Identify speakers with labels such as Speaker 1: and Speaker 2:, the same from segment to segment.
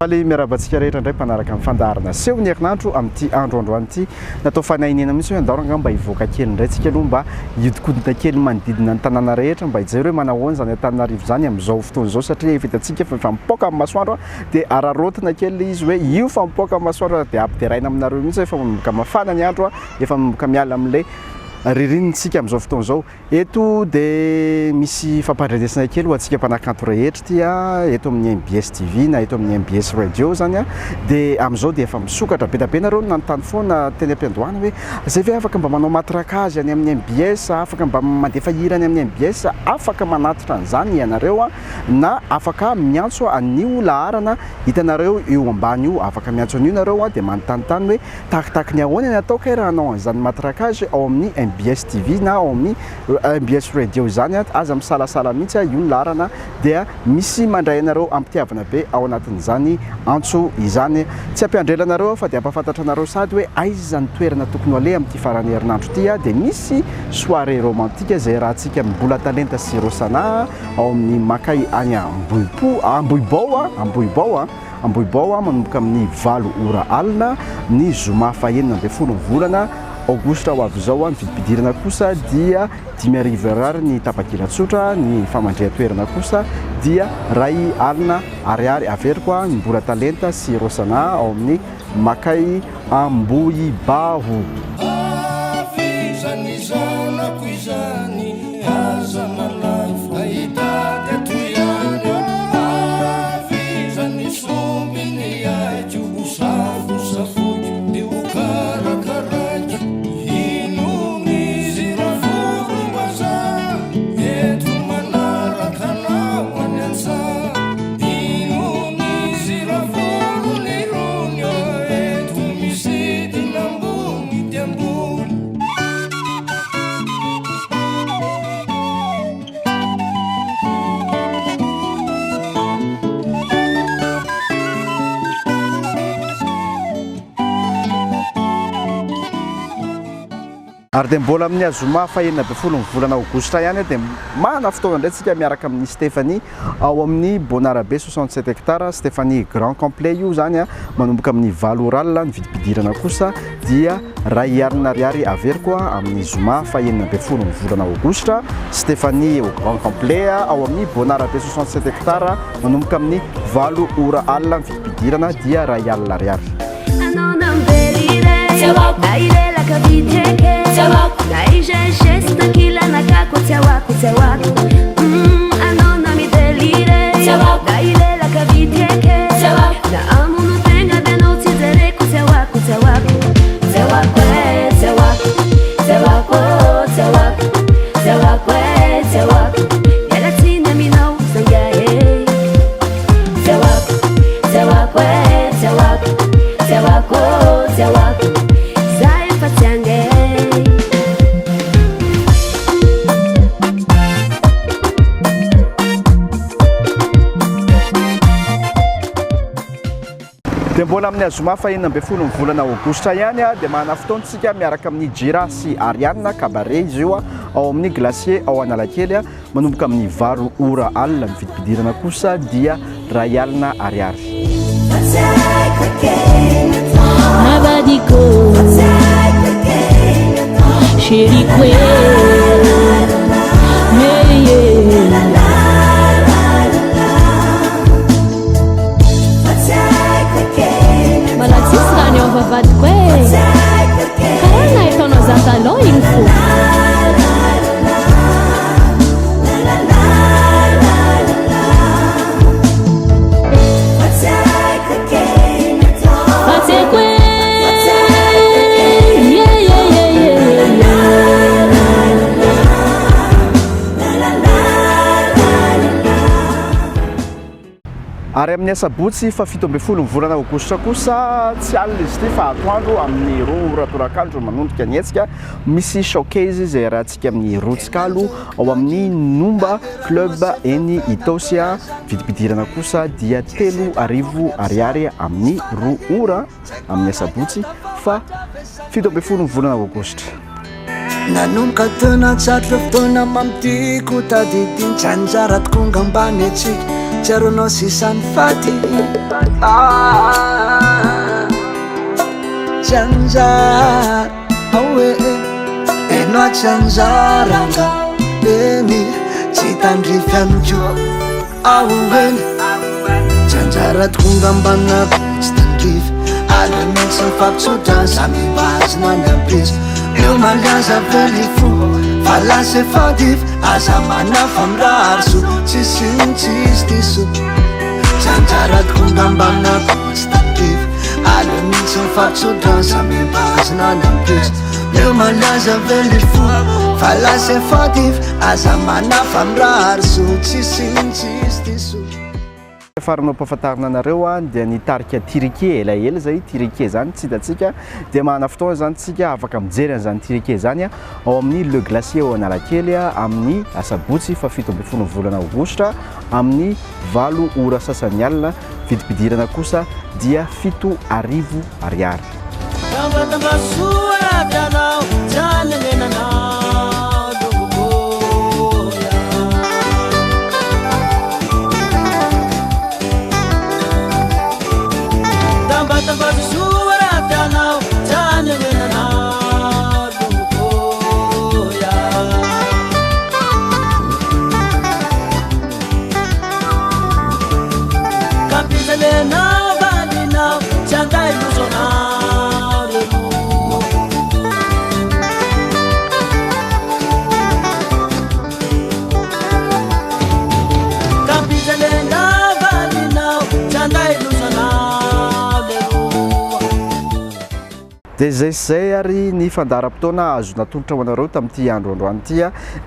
Speaker 1: Faly miarahaba antsika rehetra indray mpanaraka ny fandaharana seho ny herinandro amin'ity andro androany ity. Natao fanahinena mihitsy hoe andao rangahy mba hivoaka kely indray tsika aloha mba hiodikodina kely manodidina ny tanàna rehetra mba hijery hoe manahoana izany Antananarivo izany amin'izao fotoana izao satria efa hitantsika fa efa mipoaka ny masoandro dia araraotina kely ilay izy hoe io fa mipoaka ny masoandro dia ampideraina aminareo mihitsy hoe efa manomboka mafana ny andro efa manomboka miala amin'ilay ririnina isika amin'izao fotoana izao. Eto dia misy fampandrenesana kely ho antsika mpanakanto rehetra ity eto amin'ny mbs TV na eto amin'ny mbs Radio izany dia amin'izao dia efa misokatra be dia be nareo no nanontany foana teny am-piandohana hoe zay ve afaka mba manao matraquage any amin'ny mbs, afaka mba mandefa hira any amin'ny mbs, afaka manatitra an'izany ianareo na afaka miantso an'io laharana hitanareo eo ambany io, afaka miantso an'io nareo dia manontanintany hoe Takitaky ny ahoana ny atao kay raha hanao an'izany matraquage ao amin'ny mbs TV na ao amin'ny mbs Radio izany a, aza misalasala mihitsy a, io ny laharana dia misy mandray anareo am-pitiavana be ao anatin'izany antso izany. Tsy hampiandry ela anareo aho fa dia hampahafantatra anareo sady hoe aiza ny toerana tokony ho aleha amin'ity faran'ny herinandro ity a, dia misy soirée romantique izay iarahantsika amin'i Mbola Talenta sy Rosanah ao amin'ny Makay any Ambohipo, Ambohibao a, Ambohibao a. Ambohibao manomboka amin'ny valo ora alina ny zoma fahenina ambin'ny folo ny volana aogositra ho avy izao. Ny vidim-pidirana kosa dia 5000 ariary ny tapakila tsotra, ny famandrihan-toerana kosa dia 1000 ariary. Averiko ny Mbola Talenta sy Rosana ao amin'ny Makay Ambohibao.
Speaker 2: Avy izany zanako izany, aza manahy fa hitady ato ihany aho. Avy izany sombiny aiko, ho safosafoiko dia ho karakaraiko. Inona izy ravorombazaha, eto manaraka anao any an-tsaha. Inona izy ravorony irony, eto misidina ambony dia ambony.
Speaker 1: Ary dia mbola amin'ny zoma fahenina ambin'ny folo ny volana aogositra ihany dia manana fotoana indray tsika miaraka amin'i Stéphanie ao amin'ny Bonarabe 67 hectares, Stéphanie Grand Complet io zany manomboka amin'ny valo ora alina, ny vidim-pidirana kosa dia 1000 ariary. Averiko amin'ny zoma fahenina ambin'ny folo ny volana aogositra, Stéphanie au Grand Complet ao amin'ny Bonarabe 67 hectares manomboka amin'ny valo ora alina, ny vidim-pidirana dia 1000 ariary. Dia mbola amin'ny zoma fahenina ambin'ny folo ny volana aogositra ihany dia manana fotoana isika miaraka amin'ny Jira sy Ariane cabaret izy io ao amin'ny glacier ao Analakely manomboka amin'ny valo ora alina, ny vidim-pidirana kosa dia 1000 ariary.
Speaker 3: Navadiko Chéri kwe Yeah yeah Mbola tsisy rano eo am-bavahadiko e Karaha nahitaonao za taloha igny fô. Fa tsy haiko e Yeah yeah yeah yeah yeah.
Speaker 1: Ary amin'ny asabotsy faha 17 ny volana aogositra kosa, tsy alina izy ity fa atoandro amin'ny 2 ora tolakandro manondrika ny hetsika, misy showcase izay iarahantsika amin'ny Rotsikalo ao amin'ny Nomba Club eny Itaosy. Vidim-pidirana kosa dia 3000 ariary amin'ny 2 ora amin'ny asabotsy faha 17 ny volana aogositra.
Speaker 4: Nanomboka teo nahatsiaro ireo fotoana mamy tiako tadidiny Tsy anjara tokoa ngamba ny antsika Tsiaronao sisa ny faty ah, Tsy anjara ah, oe Enao tsy anjara nga eny Tsy tandrify amiko ah, eny Tsy anjara tokoa ngamba nako tsy tandrify Aleo mihitsy mifampitsotra samy mibazina ny ampitso Eo malaza vely fo fa lasa efa dify Aza manafa mirary soa tsisy iny tsisy diso Tsy anjara tokoa ngamba nako tsy tandrify Aleo mihitsy mifampitsotra samy mibazina ny ampitso Eo malaza vely fo fa lasa efa dify Aza manafa mirary soa tsisy iny tsisy diso.
Speaker 1: Farany mampahafantarina anareo dia ny tarika Tirike, elaela izay Tirike izany tsy hitantsika dia manana fotoana izany tsika afaka mijery an'izany Tirike izany ao amin'ny Le Glacier ao Analakely amin'ny asabotsy faha 17 volana aogositra amin'ny 8 ora sasany alina, vidim-pidirana kosa dia 7000 ariary. Dia izay sy izay ary ny fandaharam-potoana azo natolotra ho anareo tamin'ity andro androany ity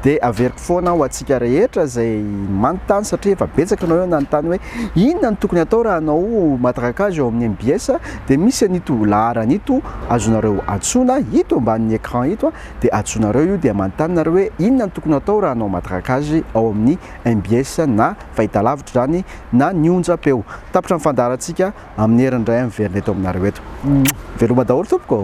Speaker 1: dia averiko foana ho antsika rehetra izay manontany satria efa betsaka ianao nanontany hoe inona no tokony atao raha hanao matraquage ao amin'ny MBS dia misy an'ito laharana ito azonareo antsoina ito ambanin'ny écran ito dia antsoinareo io dia manontany nareo hoe inona no tokony atao raha hanao matraquage ao amin'ny MBS na fahitalavitra izany na ny onjam-peo. Tapitra ny fandaharantsika amin'ny heriny indray miverina eto aminareo eto. Veloma daholo tompoko.